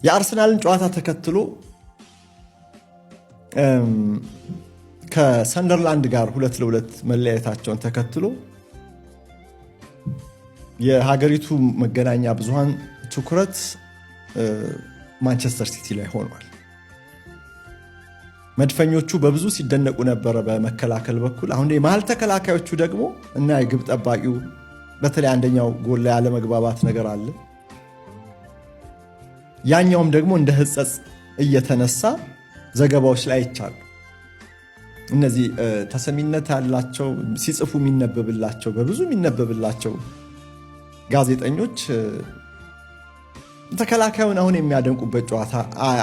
የአርሰናልን ጨዋታ ተከትሎ ከሰንደርላንድ ጋር 2-2 መለያየታቸውን ተከትሎ የሀገሪቱ መገናኛ ብዙሃን ትኩረት ማንቸስተር ሲቲ ላይ ሆኗል። መድፈኞቹ በብዙ ሲደነቁ ነበረ በመከላከል በኩል። አሁን የመሀል ተከላካዮቹ ደግሞ እና የግብ ጠባቂው በተለይ አንደኛው ጎል ላይ አለመግባባት ነገር አለ። ያኛውም ደግሞ እንደ ሕጸጽ እየተነሳ ዘገባዎች ላይ አይቻሉ። እነዚህ ተሰሚነት ያላቸው፣ ሲጽፉ የሚነበብላቸው፣ በብዙ የሚነበብላቸው ጋዜጠኞች ተከላካዩን አሁን የሚያደንቁበት ጨዋታ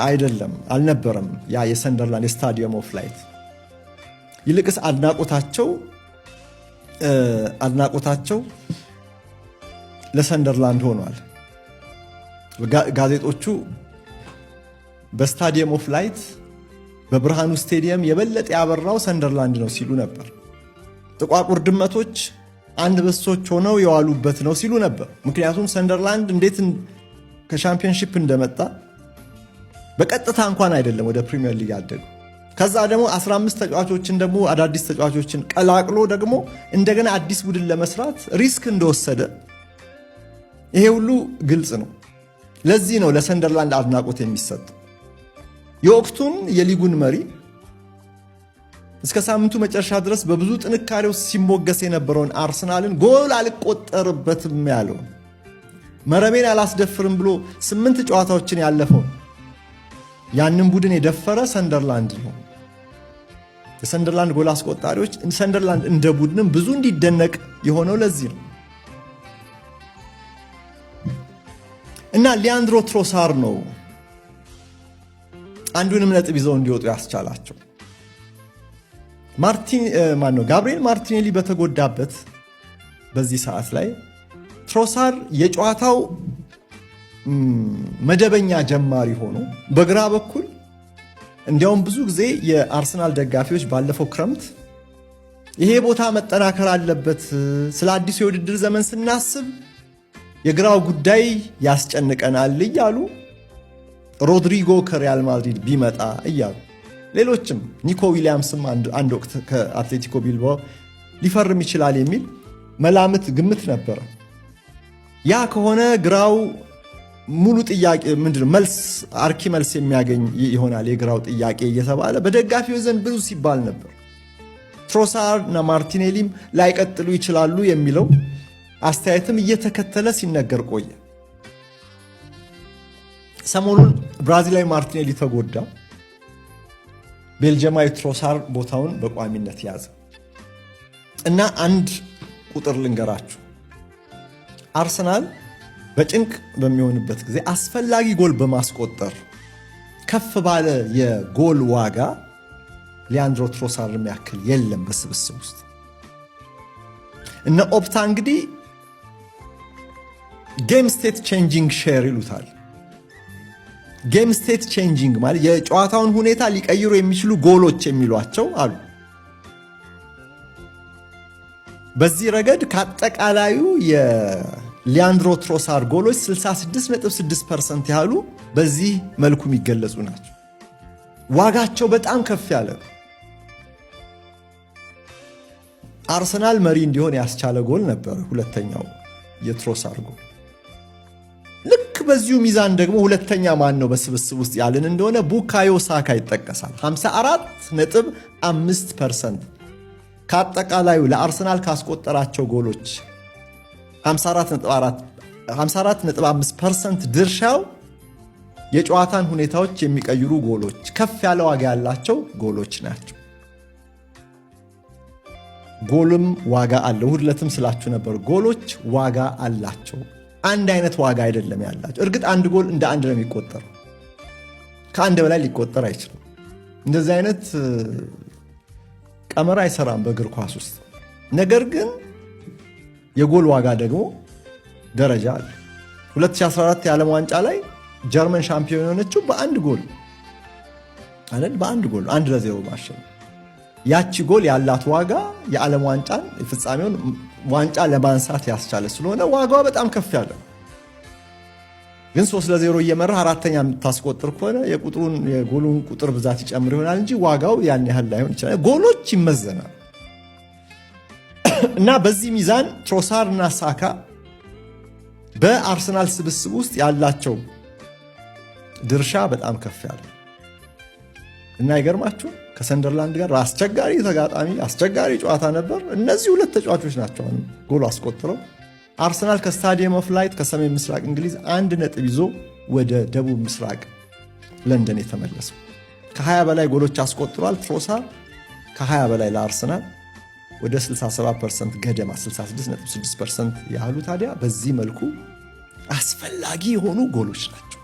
አይደለም፣ አልነበረም። ያ የሰንደርላንድ የስታዲየም ኦፍ ላይት። ይልቅስ አድናቆታቸው ለሰንደርላንድ ሆኗል። ጋዜጦቹ በስታዲየም ኦፍ ላይት፣ በብርሃኑ ስቴዲየም የበለጠ ያበራው ሰንደርላንድ ነው ሲሉ ነበር። ጥቋቁር ድመቶች አንበሶች ሆነው የዋሉበት ነው ሲሉ ነበር። ምክንያቱም ሰንደርላንድ እንዴት ከሻምፒዮንሺፕ እንደመጣ፣ በቀጥታ እንኳን አይደለም ወደ ፕሪሚየር ሊግ ያደገው። ከዛ ደግሞ 15 ተጫዋቾችን ደግሞ አዳዲስ ተጫዋቾችን ቀላቅሎ ደግሞ እንደገና አዲስ ቡድን ለመስራት risk እንደወሰደ ይሄ ሁሉ ግልጽ ነው። ለዚህ ነው ለሰንደርላንድ አድናቆት የሚሰጥ። የወቅቱን የሊጉን መሪ፣ እስከ ሳምንቱ መጨረሻ ድረስ በብዙ ጥንካሬው ሲሞገስ የነበረውን አርሰናልን ጎል አልቆጠርበትም ያለውን፣ መረቤን አላስደፍርም ብሎ ስምንት ጨዋታዎችን ያለፈውን ያንን ቡድን የደፈረ ሰንደርላንድ ነው። የሰንደርላንድ ጎል አስቆጣሪዎች፣ ሰንደርላንድ እንደ ቡድንም ብዙ እንዲደነቅ የሆነው ለዚህ ነው። እና ሊያንድሮ ትሮሳር ነው አንዱንም ነጥብ ይዘው እንዲወጡ ያስቻላቸው። ማርቲን ማነው ጋብሪኤል ማርቲኔሊ በተጎዳበት በዚህ ሰዓት ላይ ትሮሳር የጨዋታው መደበኛ ጀማሪ ሆኖ በግራ በኩል፣ እንዲያውም ብዙ ጊዜ የአርሰናል ደጋፊዎች ባለፈው ክረምት ይሄ ቦታ መጠናከር አለበት፣ ስለ አዲሱ የውድድር ዘመን ስናስብ የግራው ጉዳይ ያስጨንቀናል እያሉ፣ ሮድሪጎ ከሪያል ማድሪድ ቢመጣ እያሉ፣ ሌሎችም ኒኮ ዊሊያምስም አንድ ወቅት ከአትሌቲኮ ቢልባኦ ሊፈርም ይችላል የሚል መላምት፣ ግምት ነበረ። ያ ከሆነ ግራው ሙሉ ጥያቄ ምንድነው መልስ፣ አርኪ መልስ የሚያገኝ ይሆናል የግራው ጥያቄ እየተባለ በደጋፊው ዘንድ ብዙ ሲባል ነበር። ትሮሳር እና ማርቲኔሊም ላይቀጥሉ ይችላሉ የሚለው አስተያየትም እየተከተለ ሲነገር ቆየ። ሰሞኑን ብራዚላዊ ማርቲኔሊ ተጎዳ። ቤልጅየማዊ ትሮሳር ቦታውን በቋሚነት ያዘ። እና አንድ ቁጥር ልንገራችሁ። አርሰናል በጭንቅ በሚሆንበት ጊዜ አስፈላጊ ጎል በማስቆጠር ከፍ ባለ የጎል ዋጋ ሊያንድሮ ትሮሳር የሚያክል የለም በስብስብ ውስጥ። እነ ኦፕታ እንግዲህ game state changing share ይሉታል። Game state changing ማለት የጨዋታውን ሁኔታ ሊቀይሩ የሚችሉ ጎሎች የሚሏቸው አሉ። በዚህ ረገድ ከአጠቃላዩ የሊያንድሮ ትሮሳር ጎሎች 66.6% ያህሉ በዚህ መልኩ የሚገለጹ ናቸው። ዋጋቸው በጣም ከፍ ያለ ነው። አርሰናል መሪ እንዲሆን ያስቻለ ጎል ነበረ ሁለተኛው የትሮሳር ጎል። ልክ በዚሁ ሚዛን ደግሞ ሁለተኛ ማን ነው በስብስብ ውስጥ ያልን እንደሆነ ቡካዮ ሳካ ይጠቀሳል። 54.5% ከአጠቃላዩ ለአርሰናል ካስቆጠራቸው ጎሎች 54.5% ድርሻው የጨዋታን ሁኔታዎች የሚቀይሩ ጎሎች፣ ከፍ ያለ ዋጋ ያላቸው ጎሎች ናቸው። ጎልም ዋጋ አለው። እሑድ ዕለትም ስላችሁ ነበር። ጎሎች ዋጋ አላቸው። አንድ አይነት ዋጋ አይደለም ያላቸው። እርግጥ አንድ ጎል እንደ አንድ ነው የሚቆጠረው። ከአንድ በላይ ሊቆጠር አይችልም። እንደዚህ አይነት ቀመር አይሰራም በእግር ኳስ ውስጥ። ነገር ግን የጎል ዋጋ ደግሞ ደረጃ አለ። 2014 የዓለም ዋንጫ ላይ ጀርመን ሻምፒዮን የሆነችው በአንድ ጎል አይደል? በአንድ ጎል 1-0 ማሸነፍ። ያቺ ጎል ያላት ዋጋ የዓለም ዋንጫን የፍጻሜውን ዋንጫ ለማንሳት ያስቻለ ስለሆነ ዋጋዋ በጣም ከፍ ያለ ነው። ግን 3-0 እየመራህ አራተኛ የምታስቆጥር ከሆነ የቁጥሩን የጎሉን ቁጥር ብዛት ይጨምር ይሆናል እንጂ ዋጋው ያን ያህል ላይሆን ይችላል። ጎሎች ይመዘናል እና በዚህ ሚዛን ትሮሳር እና ሳካ በአርሰናል ስብስብ ውስጥ ያላቸው ድርሻ በጣም ከፍ ያለ እና ይገርማችሁ ከሰንደርላንድ ጋር አስቸጋሪ ተጋጣሚ አስቸጋሪ ጨዋታ ነበር። እነዚህ ሁለት ተጫዋቾች ናቸው ጎል አስቆጥረው አርሰናል ከ Stadium of Light ከሰሜን ምስራቅ እንግሊዝ 1 ነጥብ ይዞ ወደ ደቡብ ምስራቅ ለንደን የተመለሰው። ከ20 በላይ ጎሎች አስቆጥሯል። ትሮሳር ከ20 በላይ ለአርሰናል ወደ 67% ገደማ፣ 66.6% ያህሉ ታዲያ በዚህ መልኩ አስፈላጊ የሆኑ ጎሎች ናቸው።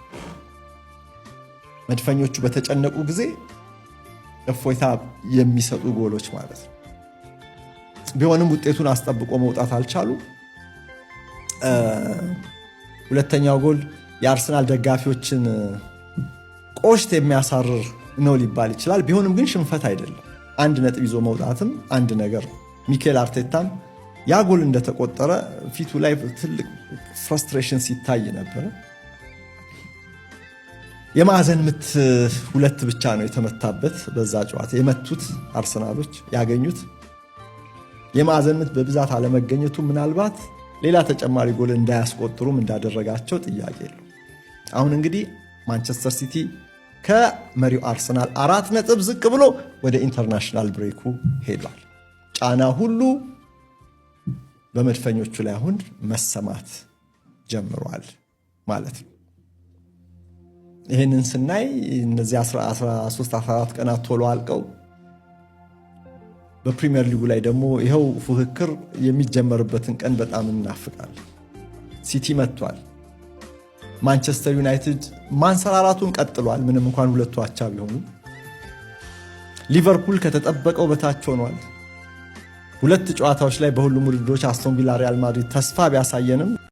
መድፈኞቹ በተጨነቁ ጊዜ እፎይታ የሚሰጡ ጎሎች ማለት ነው። ቢሆንም ውጤቱን አስጠብቆ መውጣት አልቻሉ። ሁለተኛው ጎል የአርሰናል ደጋፊዎችን ቆሽት የሚያሳርር ነው ሊባል ይችላል። ቢሆንም ግን ሽንፈት አይደለም። 1 ነጥብ ይዞ መውጣትም አንድ ነገር ነው። ሚኬል አርቴታም ያ ጎል እንደተቆጠረ ፊቱ ላይ ትልቅ frustration ሲታይ ነበረ። የማዕዘን ምት ሁለት ብቻ ነው የተመታበት በዛ ጨዋታ፣ የመቱት አርሰናሎች ያገኙት የማዕዘን ምት በብዛት አለመገኘቱ ምናልባት ሌላ ተጨማሪ ጎል እንዳያስቆጥሩም እንዳደረጋቸው ጥያቄ የለው። አሁን እንግዲህ ማንቸስተር ሲቲ ከመሪው አርሰናል 4 ነጥብ ዝቅ ብሎ ወደ international break ኡ ሄዷል። ጫና ሁሉ በመድፈኞቹ ላይ አሁን መሰማት ጀምሯል ማለት ነው። ይህንን ስናይ እነዚህ 13 14 ቀናት ቶሎ አልቀው በፕሪሚየር ሊጉ ላይ ደግሞ ይኸው ፉክክር የሚጀመርበትን ቀን በጣም እናፍቃለን። ሲቲ መጥቷል። ማንቸስተር ዩናይትድ ማንሰራራቱን ቀጥሏል፣ ምንም እንኳን ሁለቱ አቻ ቢሆኑ። ሊቨርፑል ከተጠበቀው በታች ሆኗል። ሁለት ጨዋታዎች ላይ በሁሉም ውድድሮች አስቶን ቪላ፣ ሪያል ማድሪድ ተስፋ ቢያሳየንም